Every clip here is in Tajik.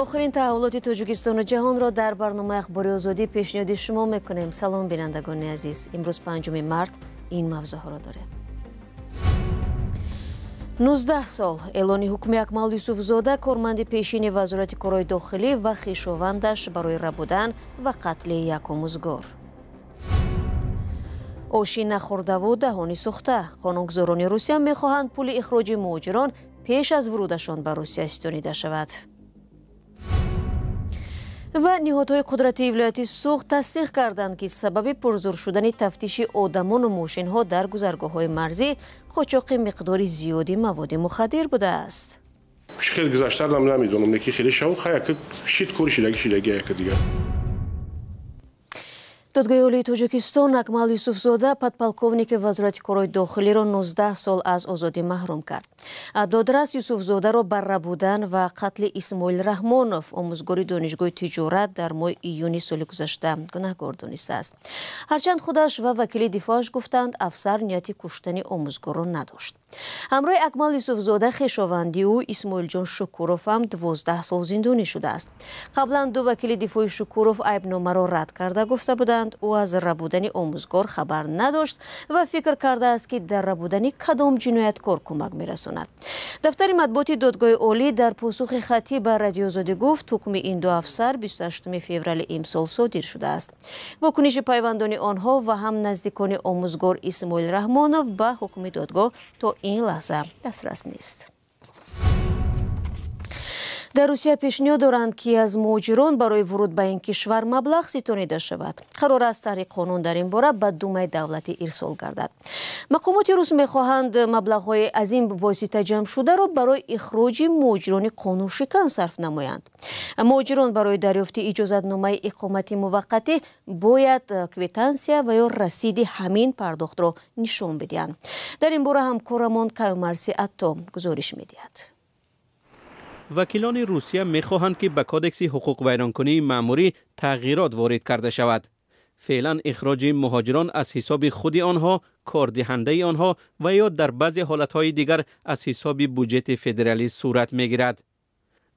Охирин таҳаввулоти Тоҷикистону ҷаҳонро дар барномаи Ахбори Озодӣ пешниҳоди шумо мекунем. Салом, бинандагони азиз. Имрӯз 5 март ин мавзӯъҳоро дорем. 19 сол эълони ҳукми Акмал Юсуфзода, корманди пешини Вазорати корҳои дохилӣ ва хешовандаш барои рабудан ва қатли як омӯзгор. Оши нахӯрдаву даҳони сӯхта. Қонунгузорони Русия мехоҳанд пули ихроҷи муҳоҷирон пеш аз вурудашон ба Русия ситонида шавад. Ва ниҳодҳои қудратии вилояти Суғд тасдиқ карданд, ки сабаби пурзур шудани тафтиши одамону мошинҳо дар гузаргоҳҳои марзӣ қочоқи миқдори зиёди маводи мухаддир будааст. Хел гузаштарам намедонам, ки хеле шав хаяк шит кори шидаги шидаги яка дигар. Додгоҳи Олии Тоҷикистон Акмал Юсуфзода, подполковники Вазорати корҳои дохилиро 19 сол аз озодӣ маҳрум кард. Додрас Юсуфзодаро бар рабудан ва қатли Исмоил Раҳмонов, омӯзгори донишгоҳи тиҷорат, дар моҳи июни соли гузашта гунаҳгор донистааст. Ҳарчанд худаш ва вакили дифоъаш гуфтанд, афсар нияти куштани омӯзгорро надошт. Ҳамроҳи Акмал Юсуфзода хешованди ӯ Исмоилҷон Шукуров ҳам 12 сол зиндонӣ шудааст. Қаблан ду вакили дифои Шукуров айбномаро рад карда гуфта буданд, ӯ аз рабудани омӯзгор хабар надошт ва фикр кардааст, ки дар рабудани кадом ҷинояткор кӯмак мерасонад. Дафтари матбуоти Додгоҳи Олӣ дар посухи хаттӣ ба Радиои Озодӣ гуфт, ҳукми ин ду афсар 28 феврали имсол содир шудааст. Вокуниши пайвандони онҳо ва ҳам наздикони омӯзгор Исмоил Раҳмонов ба ҳукми додгоҳ то ин лаҳза дастрас нест. Дар Русия пешниҳод доранд, ки аз муҳоҷирон барои вуруд ба ин кишвар маблағ ситонида шавад. Қарор аст тарҳи қонун дар ин бора ба Думаи давлатӣ ирсол гардад. Мақомоти рус мехоҳанд маблағҳои аз ин восита ҷамъшударо барои ихроҷи муҳоҷирони қонуншикан сарф намоянд. Муҳоҷирон барои дарёфти иҷозатномаи иқомати муваққатӣ бояд квитансия ва ё расиди ҳамин пардохтро нишон бидиҳанд. Дар ин бора ҳамкорамон Каюмарси Атто гузориш медиҳад. Вакилони Русия мехоҳанд, ки ба кодекси ҳуқуқвайронкунии маъмурӣ тағйирот ворид карда шавад. Феълан ихроҷи муҳоҷирон аз ҳисоби худи онҳо, кордиҳандаи онҳо ва ё дар баъзе ҳолатҳои дигар аз ҳисоби буҷети федералӣ сурат мегирад.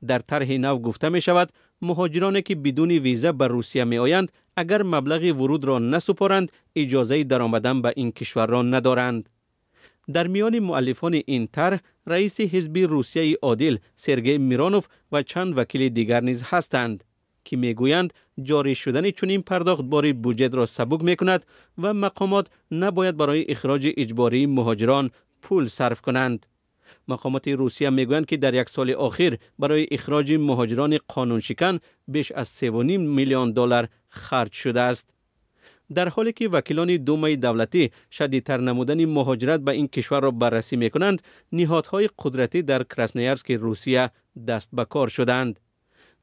Дар тарҳи нав гуфта мешавад, муҳоҷироне ки бидуни виза ба Русия меоянд, агар маблағи вурудро насупоранд, иҷозаи даромадан ба ин кишварро надоранд. Дар миёни муаллифони ин тарҳ раиси ҳизби Русияи Одил Сергей Миронов ва чанд вакили дигар низ ҳастанд, ки мегӯянд ҷорӣ шудани чунин пардохт бори буҷетро сабук мекунад ва мақомот набояд барои ихроҷи иҷбории муҳоҷирон пул сарф кунанд. Мақомоти Русия мегӯянд, ки дар як соли охир барои ихроҷи муҳоҷирони қонуншикан беш аз 3,5 миллион доллар харҷ шудааст. Дар ҳоле ки вакилони Думаи давлатӣ шадидтар намудани муҳоҷират ба ин кишварро баррасӣ мекунанд, ниҳодҳои қудратӣ дар Красноярски Русия даст ба кор шуданд.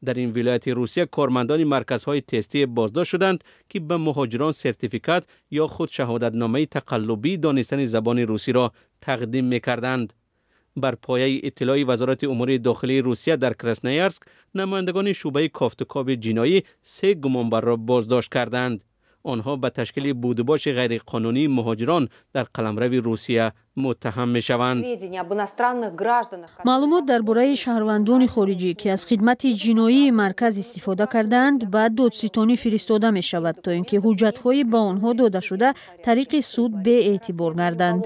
Дар ин вилояти Русия кормандони марказҳои тестӣ боздошт шуданд, ки ба муҳоҷирон сертификат ё худ шаҳодатномаи тақаллубии донистани забони русиро тақдим мекарданд. Бар пояи иттилои Вазорати умури дохилии Русия дар Красноярск намояндагони шӯъбаи кофтукоби ҷиноӣ 3 гумонбарро боздошт карданд. Онҳо ба ташкили будубоши ғайриқонунии муҳоҷирон дар қаламрави Русия муттаҳам мешаванд. Маълумот дар бораи шаҳрвандони хориҷӣ, ки аз хидмати ҷиноии марказ истифода кардаанд, ба додситонӣ фиристода мешавад, то ин ки ҳуҷҷатҳои ба онҳо додашуда тариқи суд беэътибор гарданд.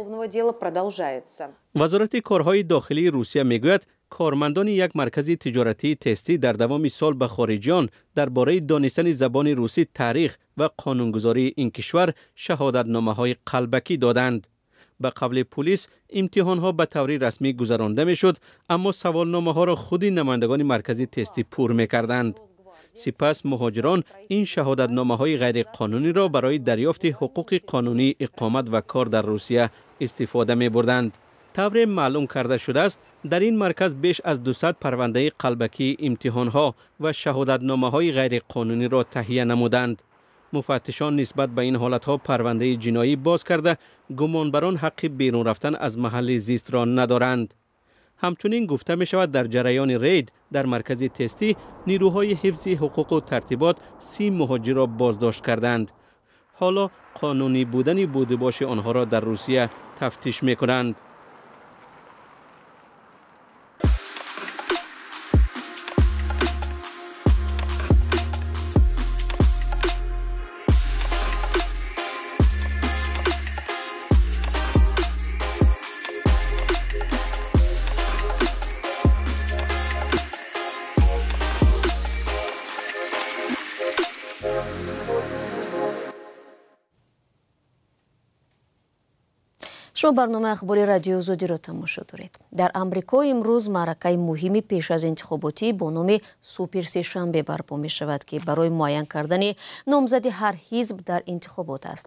Вазорати корҳои дохилии Русия мегӯяд, кормандони як маркази тиҷоратии тестӣ дар давоми сол ба хориҷиён дар бораи донистани забони русӣ, таърих ва қонунгузории ин кишвар шаҳодатномаҳои қалбакӣ доданд. Ба қавли пулис, имтиҳонҳо ба таври расмӣ гузаронда мешуд, аммо саволномаҳоро худи намояндагони маркази тестӣ пур мекарданд. Сипас муҳоҷирон ин шаҳодатномаҳои ғайриқонуниро барои дарёфти ҳуқуқи қонунии иқомат ва кор дар Русия истифода мебурданд. Тавре маълум карда шудааст, дар ин марказ беш аз 200 парвандаи қалбакии имтиҳонҳо ва шаҳодатномаҳои ғайриқонуниро таҳия намуданд. Муфаттишон нисбат ба ин ҳолатҳо парвандаи ҷиноӣ боз карда, гумонбарон ҳаққи берун рафтан аз маҳалли зистро надоранд. Ҳамчунин гуфта мешавад, дар ҷараёни рейд дар маркази тестӣ нирӯҳои ҳифзи ҳуқуқу тартибот 30 муҳоҷирро боздошт карданд. Ҳоло қонунӣ будани будубоши онҳоро дар Русия тафтиш мекунанд. Шумо барномаи ахбори Радиои Озодиро тамошо доред. Дар Амрико имрӯз маъракаи муҳими пеш аз интихоботӣ бо номи Супер Сешанбе барпо мешавад, ки барои муайян кардани номзади ҳар ҳизб дар интихобот аст.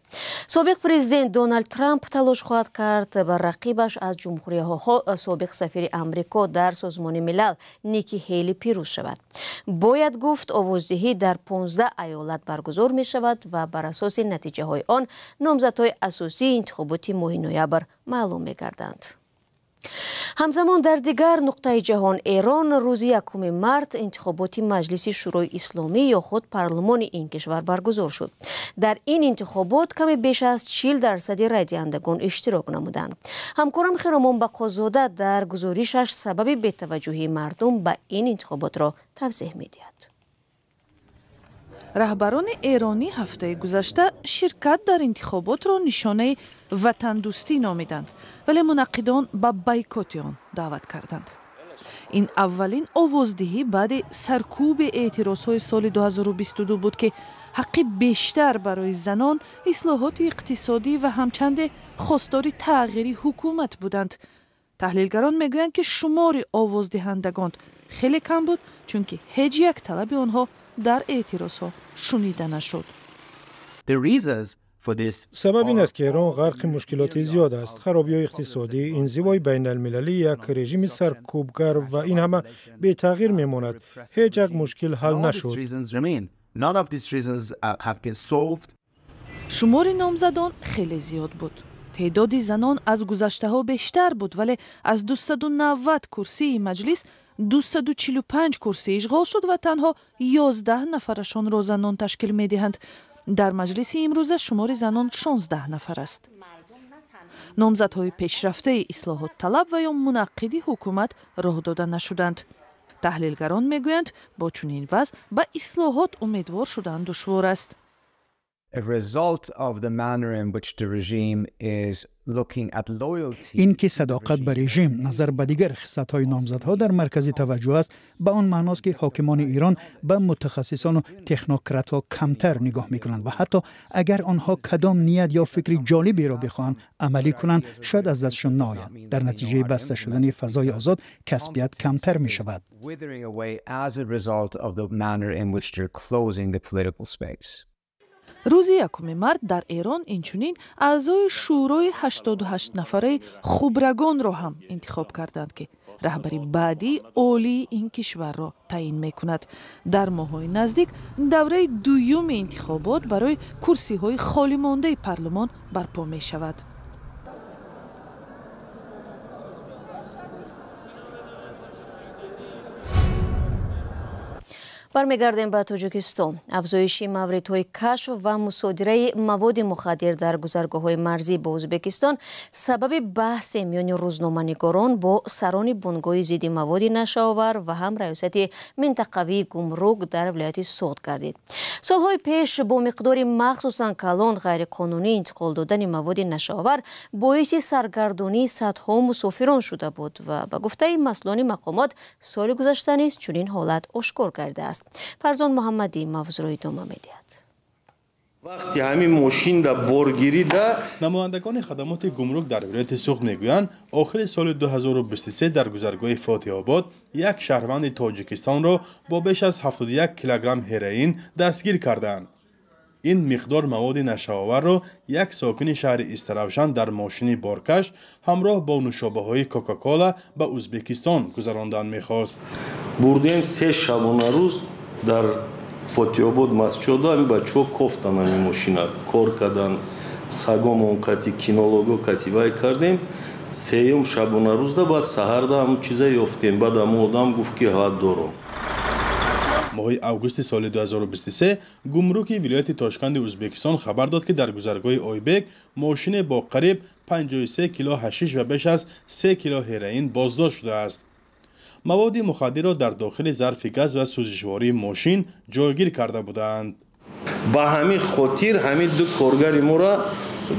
Собиқ президент Доналд Трамп талош хоҳад кард ба рақибаш аз ҷумҳуриҳо, собиқ сафири Амрико дар Созмони Милал Ники Ҳейли пирӯз шавад. Бояд гуфт, овоздиҳӣ дар 15 аёлат баргузор мешавад ва бар асоси натиҷаҳои он номзадҳои асосии интихоботи моҳи ноябр маълум мегарданд. Ҳамзамон дар дигар нуқтаи ҷаҳон, Эрон, рӯзи 1 март интихоботи Маҷлиси Шӯрои Исломӣ ё худ парлумони ин кишвар баргузор шуд. Дар ин интихобот каме беш аз 40% райдиҳандагон иштирок намуданд. Ҳамкорам Хиромон Бақозода дар гузоришаш сабаби бетаваҷҷӯҳии мардум ба ин интихоботро тавзеҳ медиҳад. Раҳбарони эронӣ ҳафтаи гузашта ширкат дар интихоботро нишонаи ватандӯстӣ номиданд, вале мунаққидон ба бойкоти он даъват карданд. Ин аввалин овоздиҳӣ баъди саркӯби эътирозҳои соли 2022 буд, ки ҳаққи бештар барои занон, ислоҳоти иқтисодӣ ва ҳамчанде хостори тағйири ҳукумат буданд. Таҳлилгарон мегӯянд, ки шумори овоздиҳандагон хеле кам буд, чунки ҳеҷ як талаби онҳо дар эътирозҳо шунида нашуд. Сабаб ин аст, ки Эрон ғарқи мушкилоти зиёд аст: харобиҳои иқтисодӣ, инзивои байналмилалӣ, як режими саркӯбгар ва ин ҳама бетағйир мемонад. Ҳеҷ як мушкил ҳал нашуд. Шумори номзадон хеле зиёд буд. Теъдоди занон аз гузаштаҳо бештар буд, вале аз 290 курсии маҷлис 245 курсӣ ишғол шуд ва танҳо 11 нафарашонро занон ташкил медиҳанд. Дар маҷлиси имрӯза шумори занон 16 нафар аст. Номзадҳои пешрафтаи ислоҳотталаб ва ё мунаққиди ҳукумат роҳ дода нашуданд. Таҳлилгарон мегӯянд, бо чунин вазъ ба ислоҳот умедвор шудан душвор аст. Ин ки садоқат ба режим назар ба дигар хислатҳои номзадҳо дар маркази таваҷҷӯҳ аст, ба он маъност, ки ҳокимони Эрон ба мутахассисону технократҳо камтар нигоҳ мекунанд ва ҳатто агар онҳо кадом ният ё фикри ҷолиберо бихоҳанд амалӣ кунанд, шояд аз дастшон наояд. Дар натиҷаи баста шудани фазои озод касбият камтар мешавад. Рӯзи 1 март дар Эрон инчунин аъзои шӯрои 88 нафараи хубрагонро ҳам интихоб карданд, ки раҳбари баъдии олии ин кишварро таъин мекунад. Дар моҳҳои наздик давраи дуюми интихобот барои курсиҳои холимондаи парлумон барпо мешавад. Бармегардем ба Тоҷикистон. Афзоиши мавридҳои кашф ва мусодираи маводи мухаддир дар гузаргоҳҳои марзӣ бо Ӯзбекистон сабаби баҳсе миёни рӯзноманигорон бо сарони бунгоҳи зидди маводи нашаовар ва ҳам раёсати минтақавии гумрук дар вилояти Суғд гардид. Солҳои пеш бо миқдори махсусан калон ғайриқонунӣ интиқол додани маводи нашаовар боиси саргардонии садҳо мусофирон шуда буд ва ба гуфтаи масъулони мақомот соли гузашта низ чунин ҳолат ошкор гардааст. Фарзон Муҳаммадӣ мавзӯъро идома медиҳад. Вақти ҳамин мошин да боргирида намояндагони хадамоти гумрук дар вилояти Суғд мегӯянд, охири соли 2023 дар гузаргоҳи Фотиҳобод як шаҳрванди Тоҷикистонро бо беш аз 71 килограмм ҳероин дастгир карданд. Ин миқдор маводи нашаоварро як сокини шаҳри Истаравшан дар мошини боркаш ҳамроҳ бо нӯшобаҳои Кока-Кола ба Ӯзбекистон гузарондан мехост. Бурдем се шабонарӯз дар Фотиҳобод масҷидо, ҳамин бачаҳо кофтан ҳамин мошина, кор кардан, сагомон кати, кинолого кати вай кардем. Сеюм шабонарӯзда баъд саҳарда ҳамун чиза ёфтем. Баъд ҳамун одам гуфт, ки ҳа, дорам. Моҳи августи соли 2023 гумруки вилояти Тошканди Ӯзбекистон хабар дод, ки дар гузаргоҳи Ойбек мошине бо қариб 53 кило ҳашиш ва беш аз 3 кило ҳероин боздошт шудааст. Маводи мухаддирро дар дохили зарфи газ ва сӯзишвории мошин ҷойгир карда буданд. Ба ҳамин хотир ҳамин ду коргари моро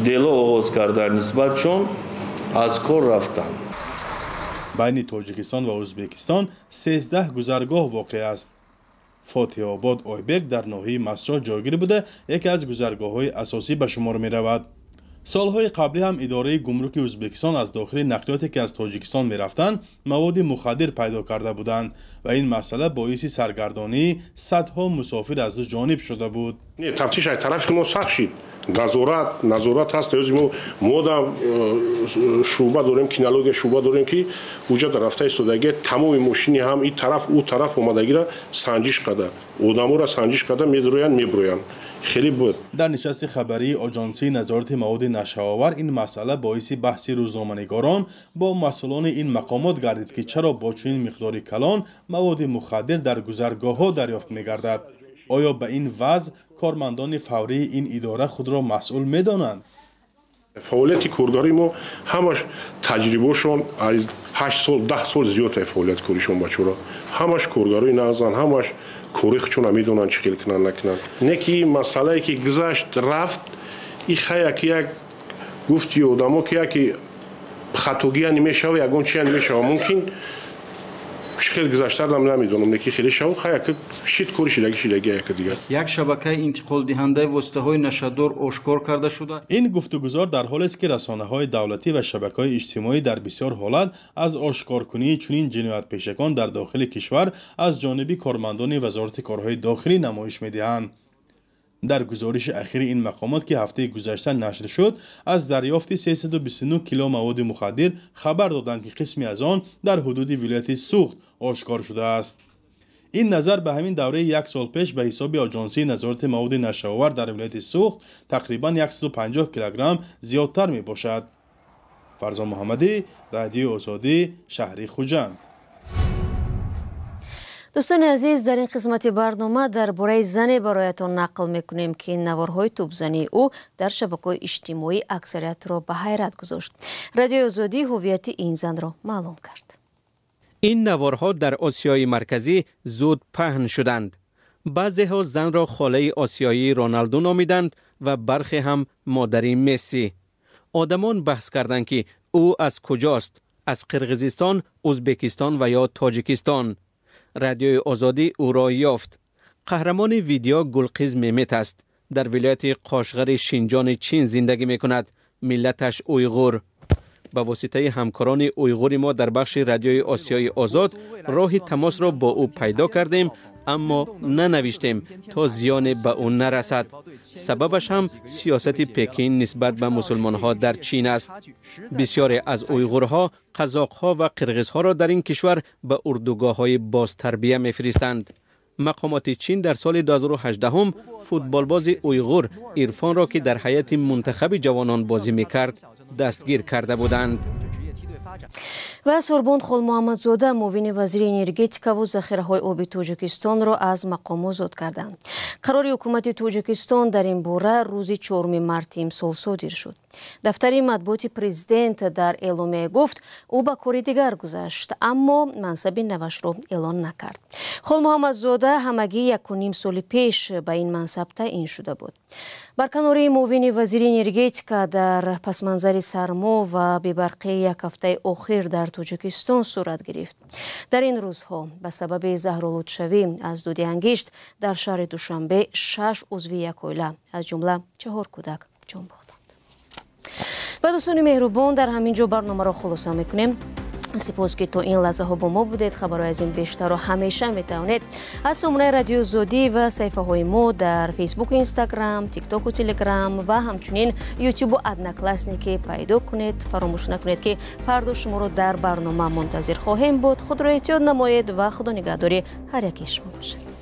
дело оғоз карданд, нисбатшон аз кор рафтанд. Байни Тоҷикистон ва Ӯзбекистон 13 гузаргоҳ воқеъ аст. Фотиҳобод Ойбек дар ноҳияи Масҷод ҷойгир буда, яке аз гузаргоҳҳои асосӣ ба шумор меравад. Солҳои қаблӣ ҳам идораи гумруки Ӯзбекистон аз дохили нақлиёте ки аз Тоҷикистон мерафтанд маводи мухаддир пайдо карда буданд ва ин масъала боиси саргардонии садҳо мусофир аз ду ҷониб шуда буд. Тафтиш аз тарафи мо сахт шид. Назорат ҳаст. Мо да шӯъба дорем, кинология шӯъба дорем, ки уҷа дар рафтаи истодагӣ тамоми мошини ҳам ин тараф ӯ тараф омадагиро санҷиш карда, одаморо санҷиш карда медроянд, меброянд. Хеле буд. Дар нишасти хабарии Оҷонсии назорати маводи нашъаовар ин масъала боиси баҳси рӯзноманигорон бо масъулони ин мақомот гардид, ки чаро бо чунин миқдори калон маводи мухаддир дар гузаргоҳҳо дарёфт мегардад. Оё ба ин вазъ кормандони фаврии ин идора худро масъул медонанд? Фаъолияти коргарои мо ҳамаш таҷрибаошон аз 8 сол 10 сол зиёд аст фаъолияти коришон бачаҳоро. Ҳамаш коргарои нағзанд, ҳамаш кори худшон медонанд чӣ хел кунанд, накунанд. Не ки ин масъалае ки гузашт рафт, и хаяк як гуфти одамо ки яке хатогия намешава, ягон чия намешава. Мумкин чӣ хел гузаштарам намедонам, не ки хеле шав хаяк шид кори шидаги яка дигар. Як шабакаи интиқолдиҳандаи воситаҳои нашадор ошкор карда шуда. Ин гуфтугузор дар ҳолест ки расонаҳои давлатӣ ва шабакаҳои иҷтимоӣ дар бисёр ҳолат аз ошкоркунии чунин ҷиноятпешагон дар дохили кишвар аз ҷониби кормандони Вазорати корҳои дохилӣ намоиш медиҳанд. Дар гузориши ахири ин мақомот ки ҳафтаи гузашта нашр шуд, аз дарёфти 329 кило маводи мухаддир хабар доданд, ки қисме аз он дар ҳудуди вилояти Суғд ошкор шудааст. Ин назар ба ҳамин давраи як сол пеш ба ҳисоби Оҷонсии назорати маводи нашъаовар дар вилояти Суғд тақрибан 150 килограмм зиёдтар мебошад. Фарзон Муҳаммадӣ, Радиои Озодӣ, шаҳри Хуҷанд. Дӯстони азиз, дар ин қисмати барнома дар бораи зане бароятон нақл мекунем, ки наворҳои тӯбзании ӯ дар шабакаҳои иҷтимоӣ аксариятро ба ҳайрат гузошт. Радиои Озодӣ ҳувияти ин занро маълум кард. Ин наворҳо дар Осиёи Марказӣ зуд паҳн шуданд. Баъзеҳо занро холаи осиёии Роналду номиданд ва бархе ҳам модари Месси. Одамон баҳс карданд, ки ӯ аз куҷост: аз Қирғизистон, Ӯзбекистон ва ё Тоҷикистон. Радиои Озодӣ ӯро ёфт. Қаҳрамони видео Гулқиз Мемет аст. Дар вилояти Қошғари Шинҷони Чин зиндагӣ мекунад. Миллаташ уйғур. Ба воситаи ҳамкорони уйғури мо дар бахши Радиои Осиёи Озод роҳи тамосро бо ӯ пайдо кардем, аммо нанавиштем то зиёне ба ӯ нарасад. Сабабаш ҳам сиёсати Пекин нисбат ба мусулмонҳо дар Чин аст. Бисёре аз уйғурҳо, қазоқҳо ва қирғизҳоро дар ин кишвар ба урдугоҳҳои бозтарбия мефиристанд. Мақомоти Чин дар соли 2018 футболбози уйғур Ирфонро, ки дар ҳайати мунтахаби ҷавонон бозӣ мекард, дастгир карда буданд. Ва Сурбон Холмуҳаммадзода, муовини вазири энергетика ва захираҳои оби Тоҷикистонро аз мақом озод карданд. Қарори ҳукумати Тоҷикистон дар ин бора рӯзи 4 марти имсол содир шуд. Дафтари матбуоти президент дар эъломия гуфт, ӯ ба кори дигар гузашт, аммо мансаби навашро эълон накард. Холмуҳаммадзода ҳамагӣ 1.5 соли пеш ба ин мансаб таъин шуда буд. Барканории муовини вазири энергетика дар пасманзари сармо ва бебарқии як ҳафтаи охир дар Тоҷикистон сурат гирифт. Дар ин рӯзҳо ба сабаби заҳролудшавӣ аз дуди ангишт дар шаҳри Душанбе 6 узви як оила, аз ҷумла 4 кӯдак, ҷон бохтанд. Ва дӯстони меҳрубон, дар ҳамин ҷо барномаро хулоса мекунем. Сипос, ки то ин лаҳзаҳо бо мо будед. Хабарҳои аз ин бештарро ҳамеша метавонед аз сомонаи Радиои Озодӣ ва саҳифаҳои мо дар Фейсбуку, Инстаграм, Тиктоку, Телеграм ва ҳамчунин Ютубу Одноклассники пайдо кунед. Фаромӯш накунед, ки фардо шуморо дар барнома мунтазир хоҳем буд. Худро эҳтиёт намоед ва худо нигаҳдори ҳар яки шумо бошад.